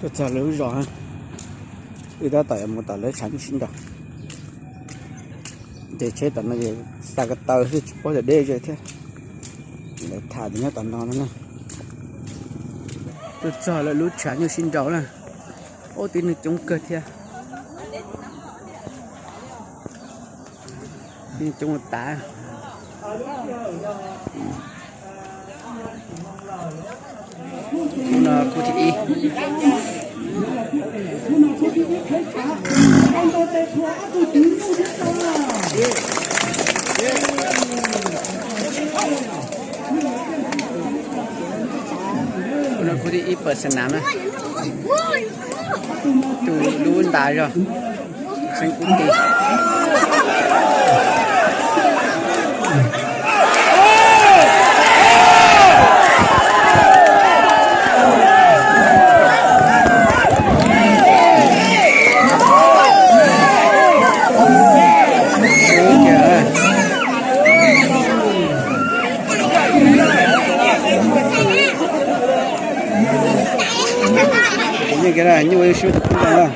Tuaj txog lawv lub zos, wb tab tom yuav mus tom lawv tshav nyuj sib nraus. Ces tsheb tom no ces xa ko taw xwb tsis paub tias deb ze thiab. Lawv tham tias nyob tom no no na. Tuaj txog lawv lub tshav nyuj sib nraus na. Ub, tib neeg coob kawg thiab. Neeg coob tas. Hnub no khub thib ib. Hnub no khub thib ib pawm xa nam na. Tus lub ntas zog. Xeeb kub ti. Nyuj sib ntoo na.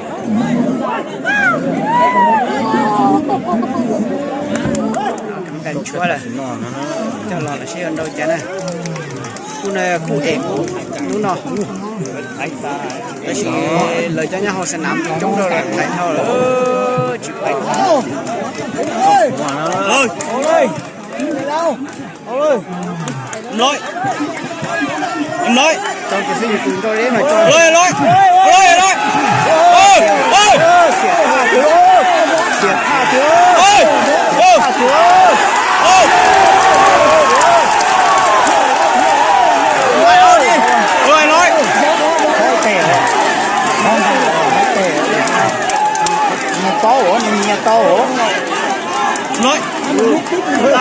Nqa tshuab lawm, coj los lawm seb yuav nrau cas na. Khub no khub es hnub no. Tab sis lawv cov nyob hauv xa nam coob dhau lawm, thaiv dhau lawm, tsis pais. Xiam thaj tiag, xiam thaj tiag, xiam thaj tiag. Nyias tau os, nyias tau os.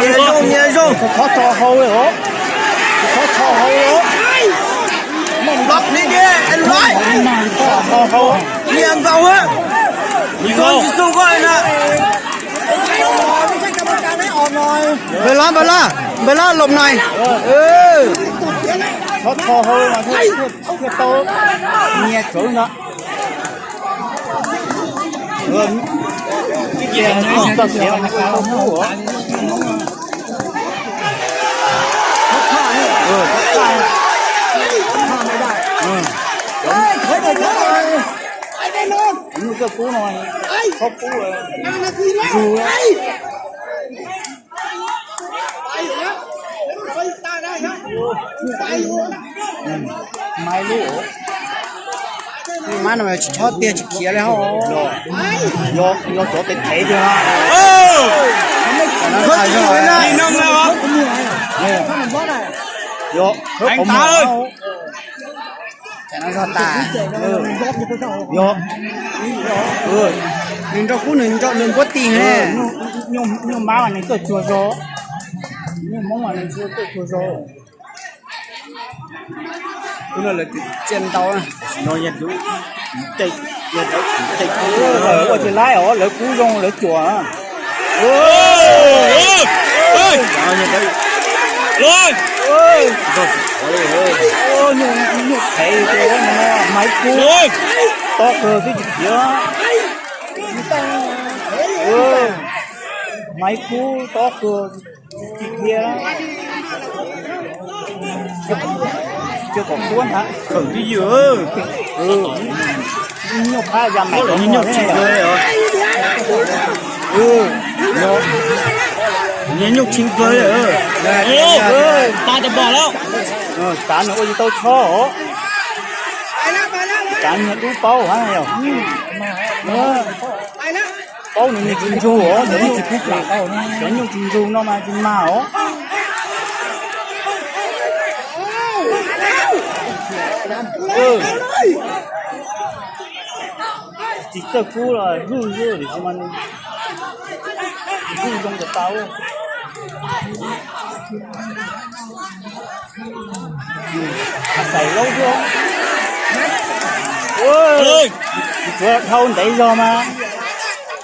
Nyias zoo, nyias zoo. Qhov tso hau li os. Qhov tso hau li os. Nyias nkaus, nyias nkaus. Nyias nkaus. Npawg Lab, npawg Lab, npawg Lab Loos Nais. Qhov tso hau mas thiaj tau nyias tsawv no. Nyuj kub no, kub ntug. Maiv lub, maiv no tsis tshua tiag, tsis khiav li hos. Yog cov tes thev tiag. Yog, tsam no zog tas. Yog, nws nrau kub, nws nrau, nws npuab tis ne. Nyuj mab mas nws txawj tsuag zog, nyuj hmoob mas nws txawj tsuag zog. Tus no lawv cia ntau na. Ua tsis laib os, lawv kub zoo lawv cuam. Nyuj thev, maiv kub tob kawg twb tsis khiav. Maiv kub tob kawg tsis khiav. Cia kom tuab ntag. Khawm twj ywm. Nyuj phab ya mem nyuj tsis kawg. Nyuj tsis kawg. Tag tas pom lawm. Tsav nws ua tsis tau tshob os. Tsav nws dub paub hab yog. Paub nws, nws tsis ntsug os, cov nyuj tsis ntsug no mas tsis mag os. Tsis txawj kub los hwj xwb, tiam sis mas nws hwj zoo kom tau. Xais laub xwb. Tsuav dhau ntev zog mas.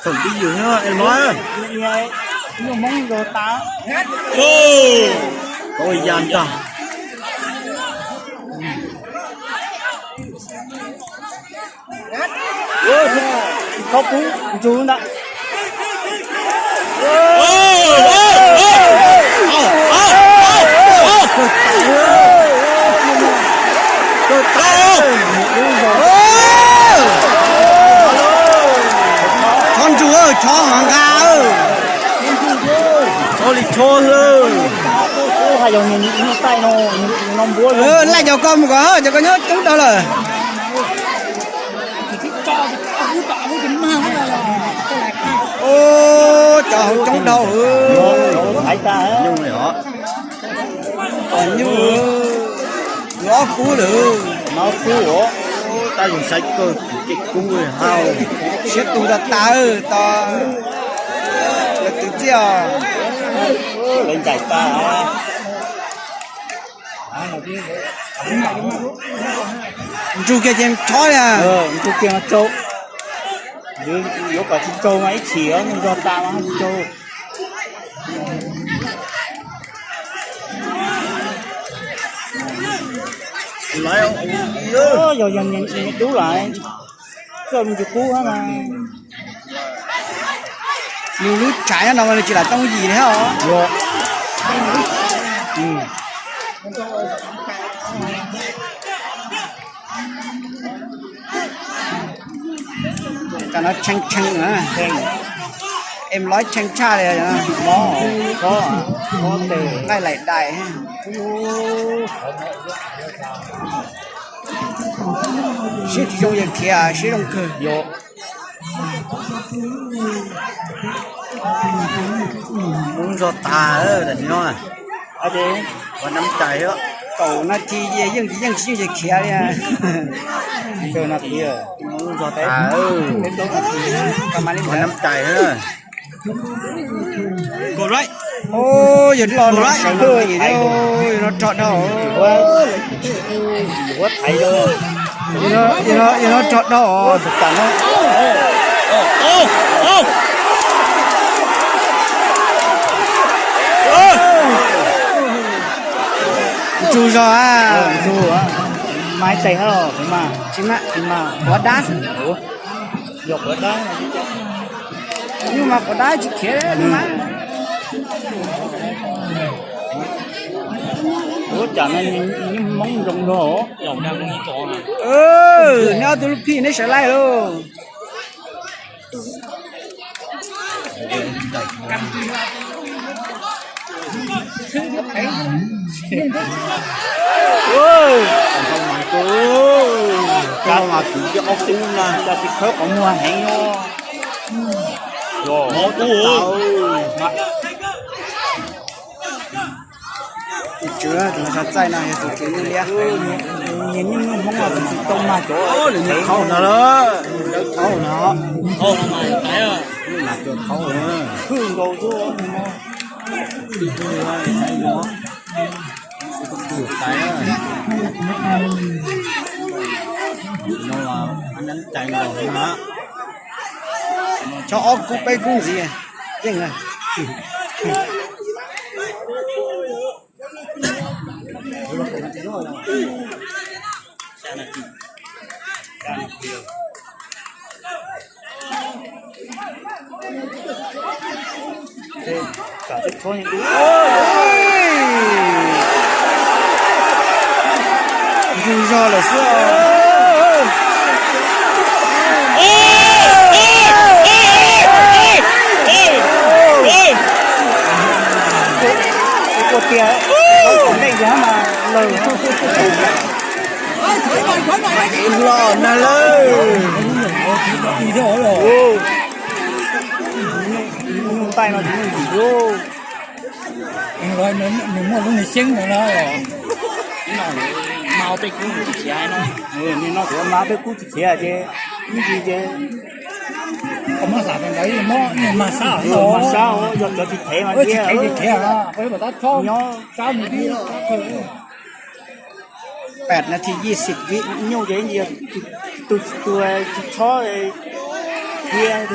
Thaum twj ywm no es mog. Nyuj Hmoob zog tas. Tau ya ntag. Tsis txhob pub ntsug ntag. Txhob ntsug, txhob nqa. Txhob li txhob xwb. Laij cov ko mus kom cov ko nyob coob dhau lawm. Cov hauv coob dhau. Nyuj, ob kub lawm. Ob kub, tab yus saib kawg, ces kub hau. Siab tus tas tas, tos lawv twv txiaj os. Lawv ncaim tas. Ntsug kiag ces rhob li. Ntsug kiag no tsau. Yuav kom tsis tsau mas ib chim ntsug tas mas tsis tsau. Yog yog dub lawm, txawj me ntsis kub mas. Nws lub tshav nyob no mas nws tsis lam tau yim li os. Tam no tshee tshee na, em loib tshee tshaj li, nqaij laim dais. Siab tsis zoo yawg khiav, siab zoo kawg. Lub ntsog tas tam sim no. Ua nab cais, kaum nas this yeej tsis yeej tsis yeej yawg khiav li. Lub ntsog tas, ua nab cais. Yawg los no sawv no, yawg no rog dhau. Yawg no rog dhau. Ntsug zog a. Mas ib tais hab los kuv mas tsis mas, tsis mas quav dab xwb. Yog quav dab, nyuj mas quav dab tsis khiav li mas. Ua cas no nyuj hmoob zoo zog. Neb ob tug lub phij neb sawv laij lauj. Mas kuv cov ob tub na, cov tsis khawb qhov muag heev os. Tus tswv, tus no xav txaij no yog tus tswv Nyuj Liab. Nyias nyuj nyuj Hmoob los tus tsis tau mag cov lawv nyias qhaub no lawm, lawv qhaub no. Mas cov qhaub hwj nkaus xwb. Tus tais no los nab cais nkaus na. Tso ob kub peb kub ntxiv yeej na. Ntug zog lawm xwb. Ua tias neej mas lawm. Los nag lawm. Nyuj ntaij no tsis yooj yim lauj. Nws muaj lub nws xyeeb ntawd na. Mas peb kub tsis khiav no. Nim no kuv mas peb kub tsis khiav ces ib ntsis ces mas sab, mas sab, yog cov tsis thev mas khiav, khiav nyob sab mus tib. Peb nas this yim xib vib nyuj ces tus tus tsis txhob khiav.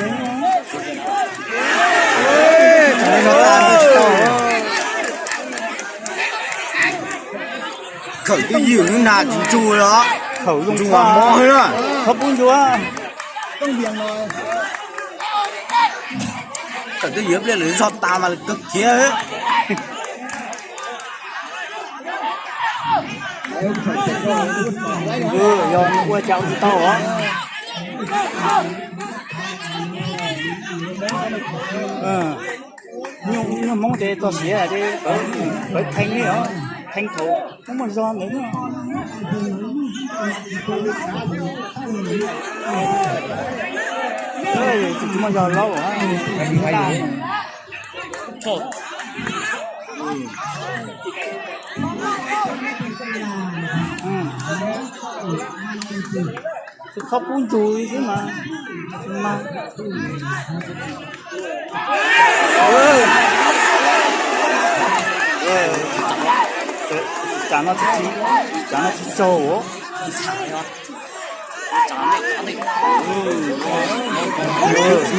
Khawm twb ywm nag tsis ntsug los, khawm zoo ntsug mas mob xwb na. Txhob pub ntsug. Thaum twb yuav pliag lawv zog tas mas lawv kawg khiav. Yog ua cas ua tsis tau os. Nyuj Hmoob ces txog siav ces lawv theej li os, theej thaum muaj zog ntawd. Tsis muaj zog laub. Txhob pub ntsug li xwb mas. Tsam no tsis, tsam no tsis tsaug.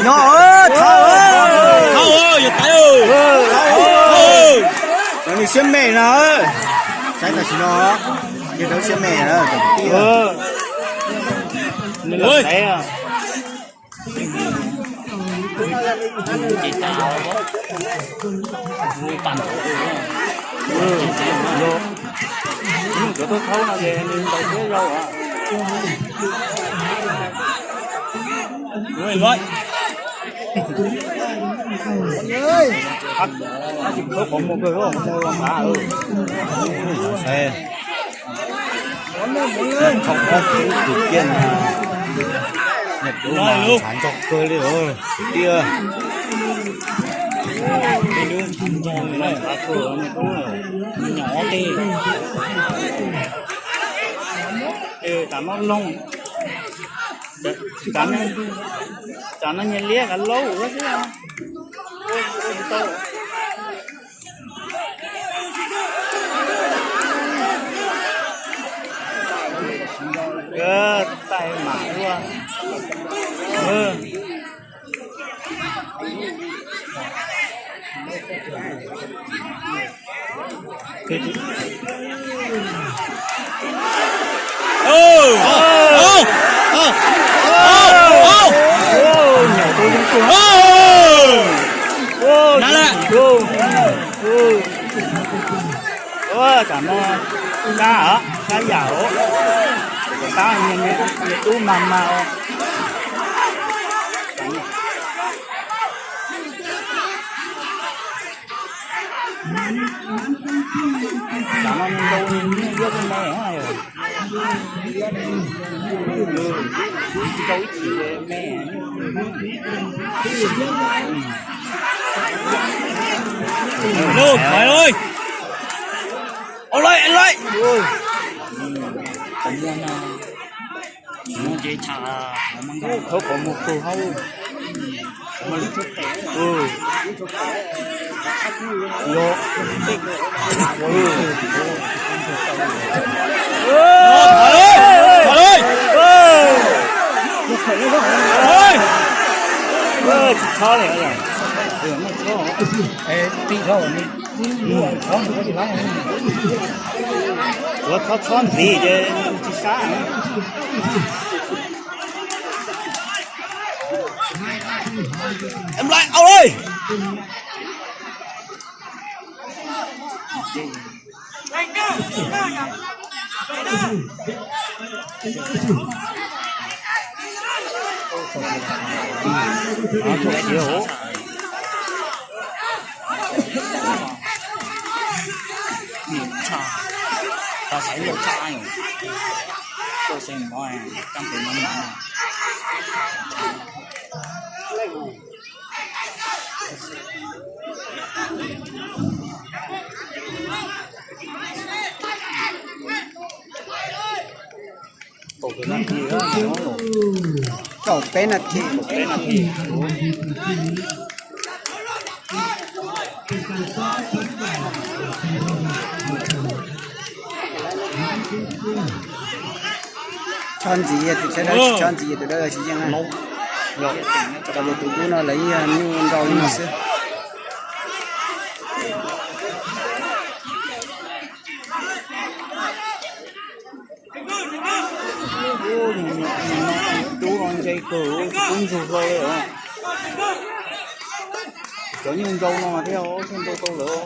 No, no, yog tas. Lawv nws siab me no. Saib tam sim no, yog lawv siab me na. Thaum ob tug tus kiag, niam tub mas tshav ntsog kawg li os tiag. Tshav ntsog, niam tub, nyuam ob teg. Tsam no loog, tsam no nyias liab kav laub xwb. Taij mam ua. Na lawm. Tsam no kab, kab yam os, kab, niag tub mag mag os. Tsam no ntau, ib tug me, ntau ib tug me. Lub thaiv lauj. Au lauj, au lauj. Qhov muag no, qhov muag ces tsham, qhov muag nkauj, qhov muag kawg hauv. Tsis txhob li. Tib dhau, txhob txhob ntxiv ces tsis sab. Em lawm, au lauj. Kaum peb nas this. Tso ntxiv, tus tshaj dawb tso ntxiv, tus dawb tsis yeej. Cov tus dub no lawv yeej yog nyuj nrau li no xwb. Dub no Ej, kawg, kub ntsug hlo li os. Cov nyuj nrau no mas thiaj, thiaj nrau tau lawv.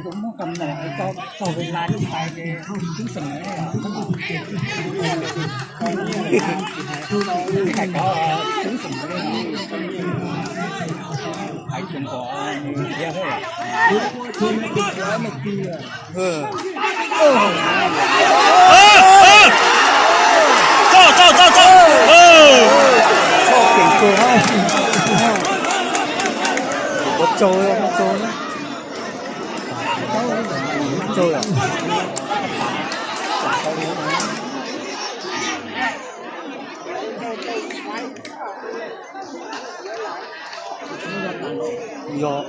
Kuv muab kam no rau txog Vib Lab tsis hais ces Xeem Maim, hais cov Xeem Maim, hais tseem kom nws thiab. Tau, tau, tau, tau. Tau, tau, tau. Yog.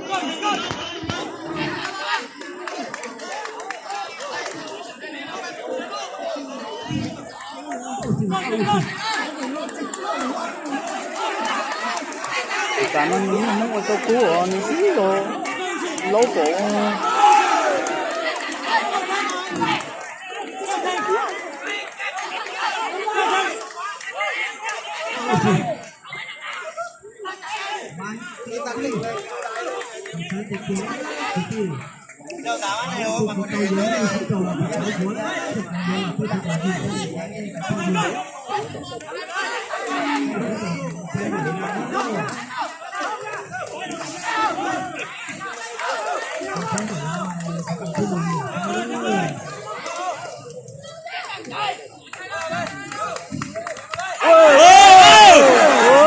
Tus tas no nws yeej Hmoob ua tau kub os, nws tib los laub pom.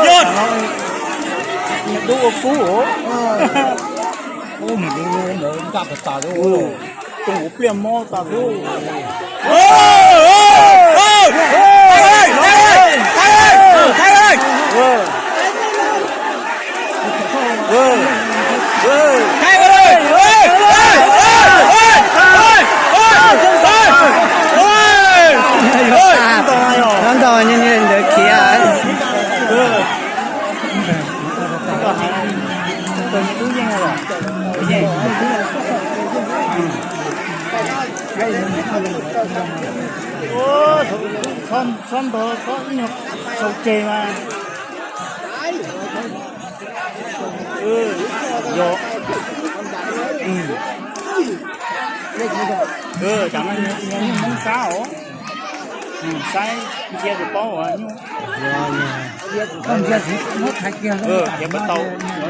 Yog. Dub ua kub. Ub, nws dub ntawd ncaj tas tas li. Tus pliaj mob tas li. Nyob ntawd ntawd khiav. Txhob ntog, txhob ib nyuag txhaum tseg mas. Yog. Tam no yog Hmoob sab os. Saib ntsia tus paub uas nyuj. Ntsia tsis muab thaiv kiag, ntsia tsis tau,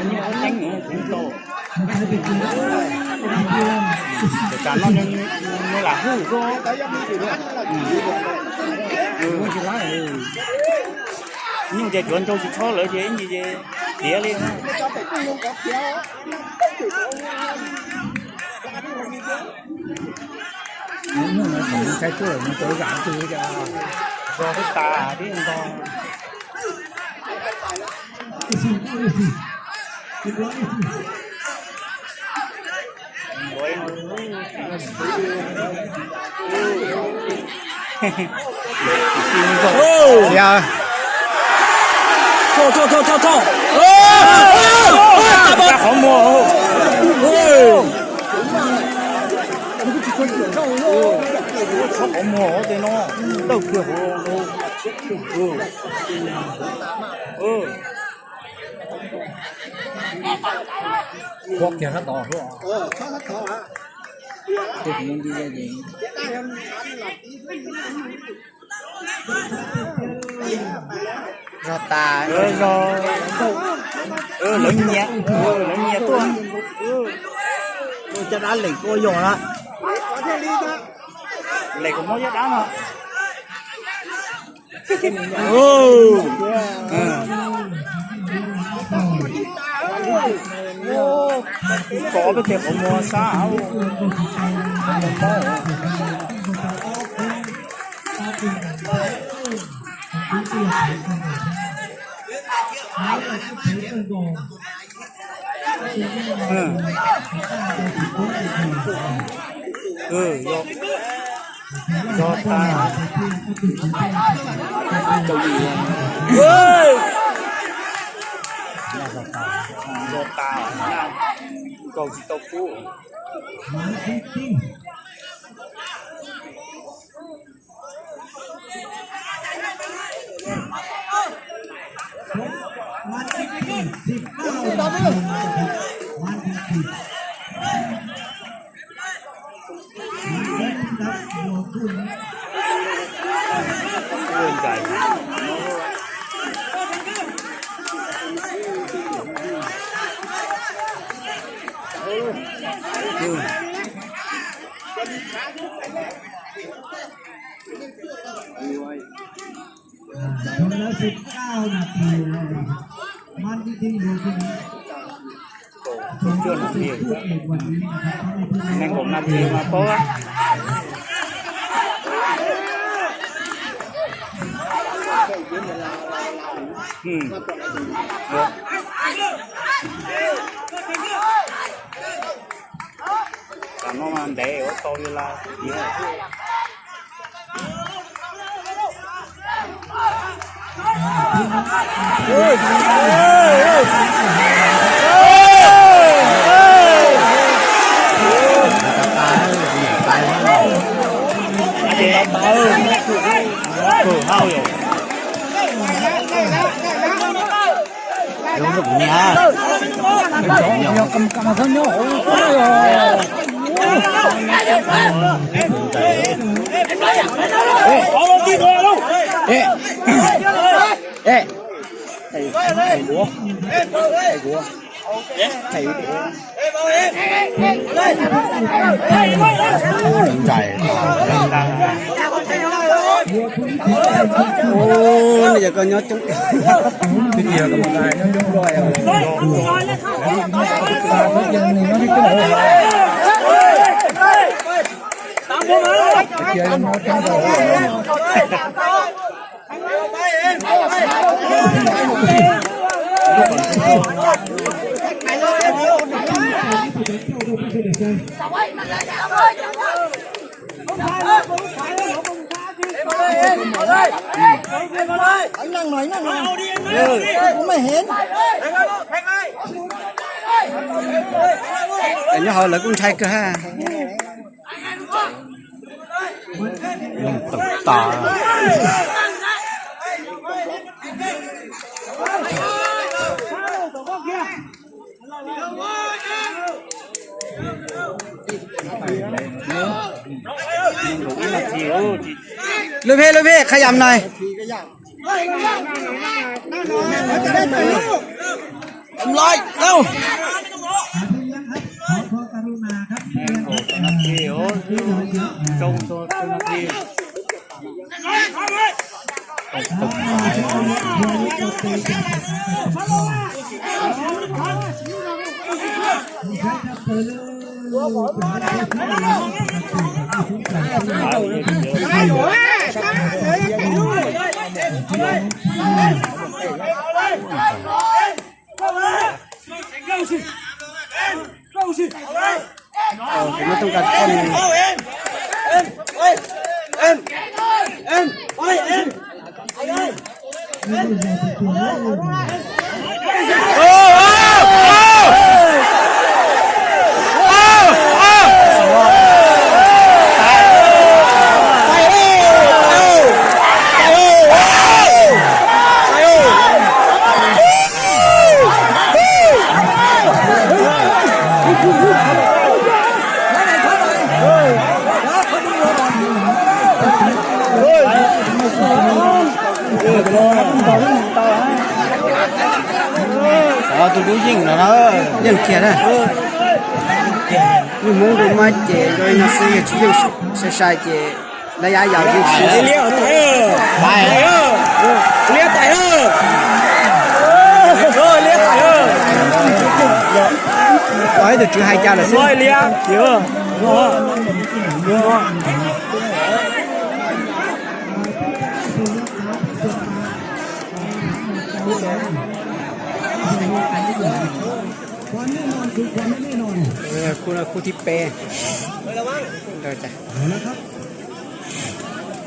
nyuj teeb tsis tau. Tam no nws lam hwj koj. Nyuj ces tsuav nrau tsis txhob lawv ces ib ntsis ces tiav li. Nyuj no thaum nws sai tuaj nws tau zam tus, zog tib tas tib nto. Thauj, thauj, thauj, thauj, thauj. Qhov muag. Qhov muag tej no tawj kiag hauv. Qhuav kiag sab tod. Zog tas, zog, lawv nyias, lawv nyias tuaj. Cov dab leem kuj yog na. Leem kuj mob cov dab no. Kov peb tej qhov muag sab. Yog. Nco tas. Nco tas. Nkaus tsis tau kub. Xyoo lawv xyoo kaum nas this, Mab Ntib Tib Npuag Kub Tus Cuaj Nas This, nees nkaum nas this mas paub. Tam no mas ntev ua tau li lawm. Yog koj nyob coob, twb yog koj nyob coob. Nyob hauv lawv kuj ntshai kawg ha. Tawm tas. Lub phem, lub phem, qhov yam nai. Loj, au. Tus lub yeej no na, yeej kiag na. Yus Hmoob rau mab ces rau no xwb, yog tsis yeej sai sai ces lawv yam yam yeej siv. Liab tais, liab tais, liab tais. Tos ib tug tswv hais cas lawm xwb. Khub, khub thib peb.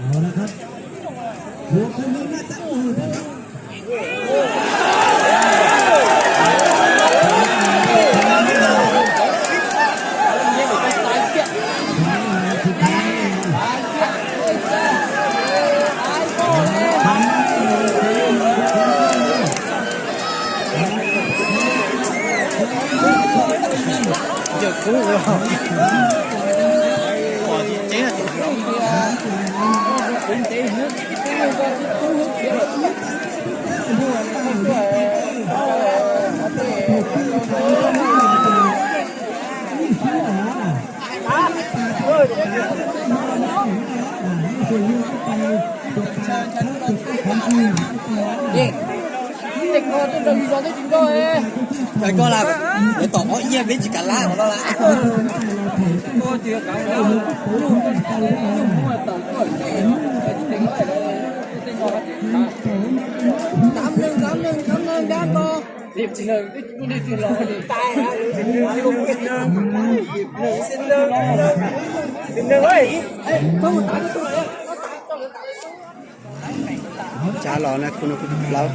เอาละครับ หัวคนนี้น่าจะอ่อนนะครับ Yawg kub ua pom tsis tseeb tias. Koj las, lawv tom ob iab peb tsis kam lab no las. Tsab los na, kuv no kuv tus plaub.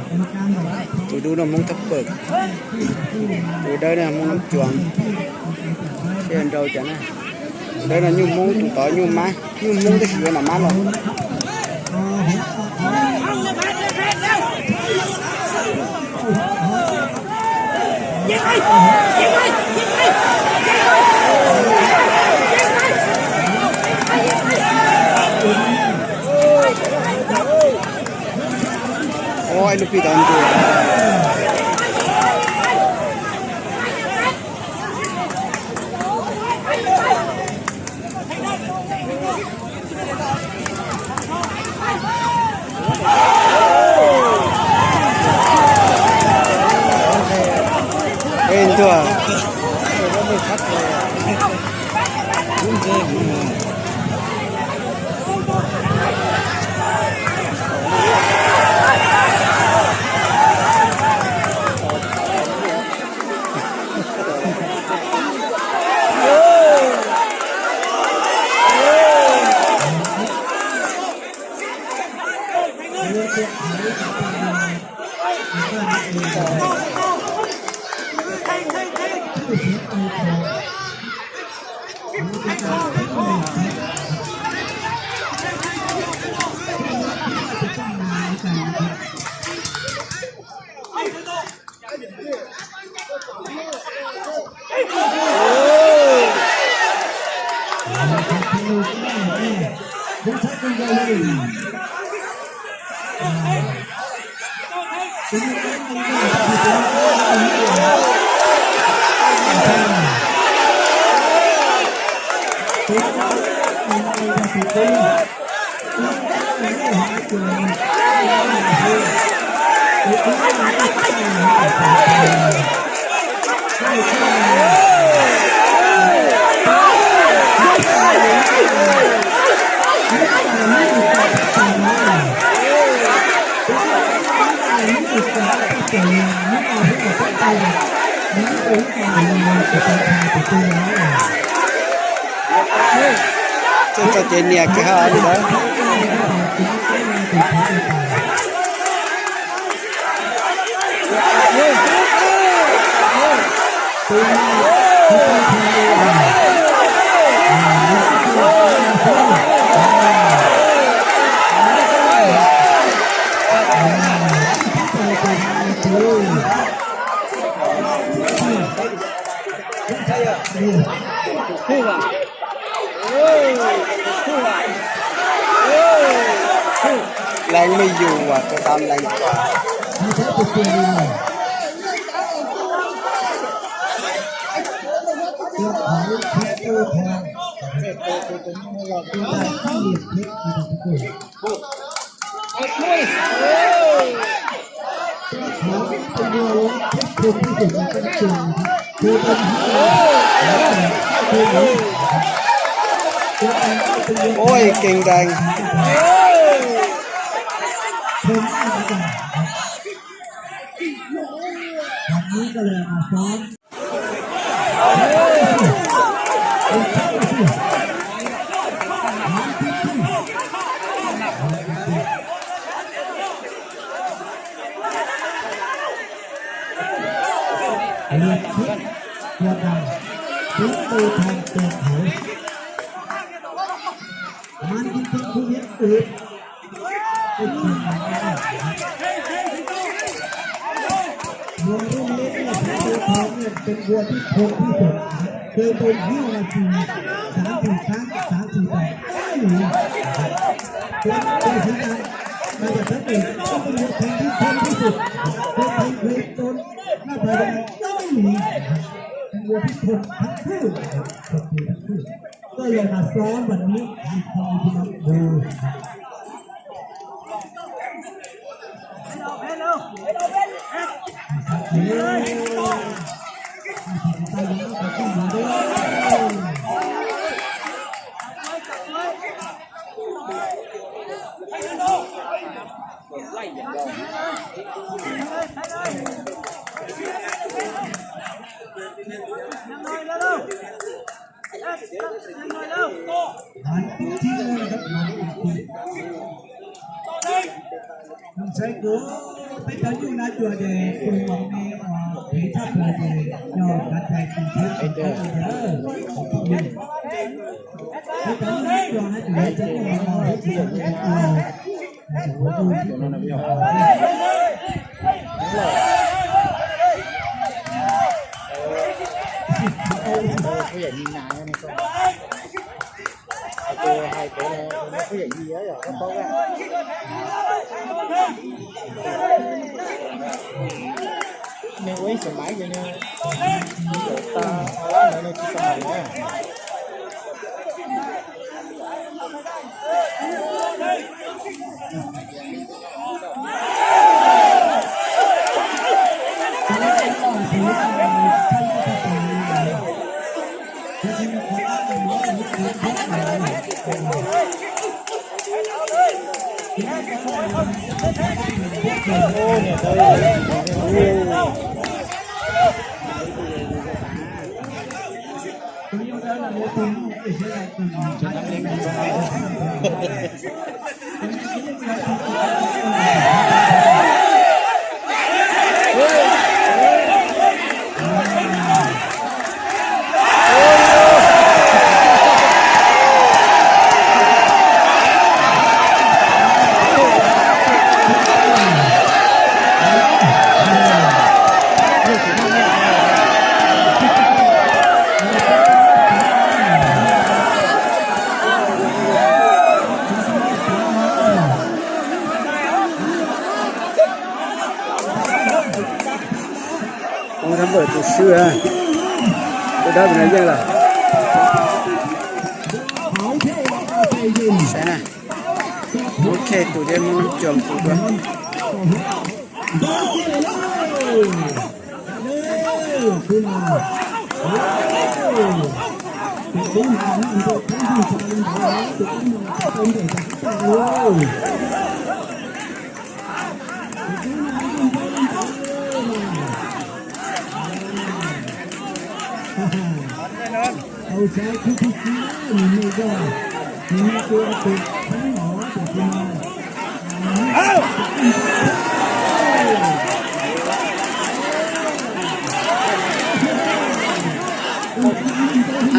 Tus dub no Hmoob Thaj Pawm, tus dawb no Hmoob Nab Cuam, thiab nrau cas na. Tus dawb no nyuj Hmoob, tus tod nyuj Mab, nyuj Hmoob tab sis yuav nom Mab los. Ua ib lub pij tau ntua. Ej ntuag. Txawj txog ces nias kiag hauv li ntawd. Leej me yus uas tus tau leej uas. Ôi, ôi, kinh đàn. Lượt sút của đoàn, chúng tôi thành toàn thể. Ban chỉ huy Phú Hiệp ướp. Mùa thi đấu này chúng tôi thắng được trên vua Thúy Thuận, Thúy Thuận. Chơi tôi nghĩ là chỉ tám chỉ tám, tám chỉ bảy. Tôi, tôi sẽ là, là giải thích để cho tôi một thành tích hơn thuyết phục. Tôi thành Thúy Thuận, nó phải là tôi nghĩ. Thành vua Thúy Thuận thắng thua. Thuận thì thắng thua. Tôi là mà xóa mình nhất. Nws tseem kuv peb cov nyuj na cuag ces tus mom me phem tshaj plaws ces yog kav cai tus thiab tus thiab tus thiab. Peb cov nyuj na cuag na cuag ces tus mom me phem tshaj plaws. Hais tias hais tias no, no kuj yam yig yog koj paub a. Nws ua ib xas maiv ces nws, nws ta, ta lab ntawd nws tsis xas maiv na. Ua thab npawm tus swb, tus dawb tus no yeej lawm. Saib na, muab khej tus thiab muab nab cua tus dua.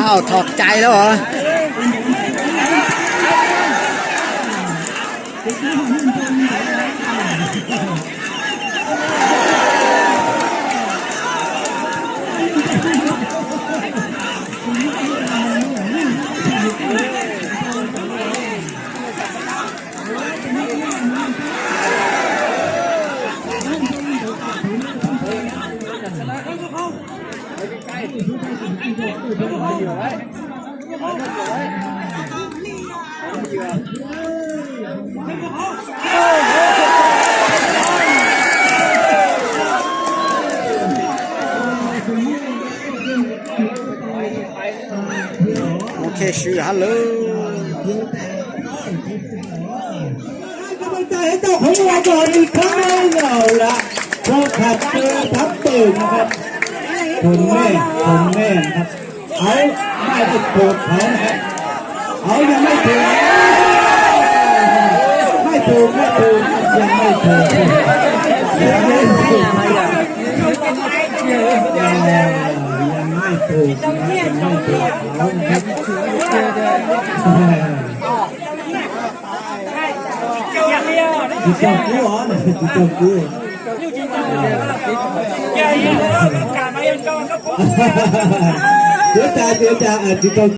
Au, thov cai lawm os. Ok, sw ha lawm. Các bạn ta hãy cho khối một tràng thì khá là là cho cặp đôi tám tuổiนะครับ คนแม่ คนแม่นะครับ เขาไม่ได้ถูกเขานะครับ เขายังไม่ถูก ไม่ถูก ไม่ถูก ยังไม่ถูก ยังไม่ถูก ยังไม่ถูกนะครับ ยังไม่ถูกเขานะครับ Tsis tau kub os, tsis tau kub. Tiav tas, tiav tas, tsis tau